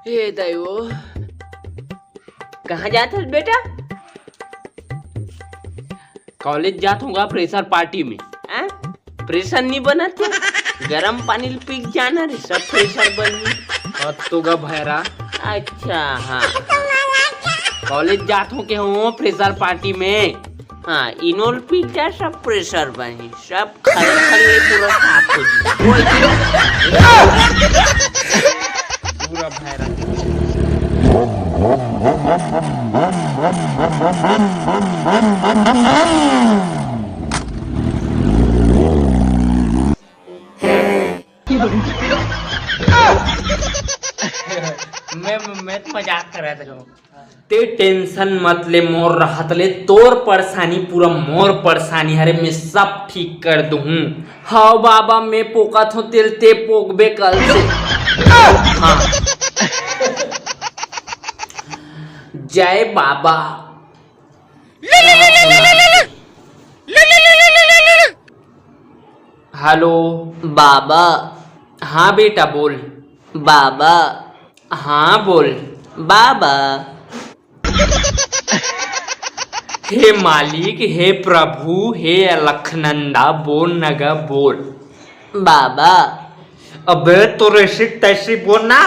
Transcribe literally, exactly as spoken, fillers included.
हे दयो, कहाँ जात हस बेटा? कॉलेज जात हूँ गा, प्रेशर पार्टी में। हैं? प्रेशर नहीं बनत हे, गरम पानी ल पी के जाना रे, सब प्रेशर बनही। अब तो गा भैरा। अच्छा, हाँ। कॉलेज जात हूँ के हूँ प्रेशर पार्टी में। हाँ, इनोल पी जा, सब प्रेशर बनही, सब खल खल ले पूरा साफ हो जाए। पूरा भैरा। मैं मैं तो मजाक कर रहा था। ते टेंशन मत ले मोर रहत ले, तोर परेशानी पूरा मोर परेशानी हरे, मैं सब ठीक कर दूँ। हाँ बाबा, मैं पोकत हूँ तेल, ते पोकबे कल से। हाँ। जय बाबा। हेलो। बाबा। हाँ बेटा बोल। बाबा। हाँ बोल। बाबा। हे मालिक, हे प्रभु, हे अलखनंदा, बोल न गा बोल। बाबा। अबे तो रेसिक तैसी बोल ना।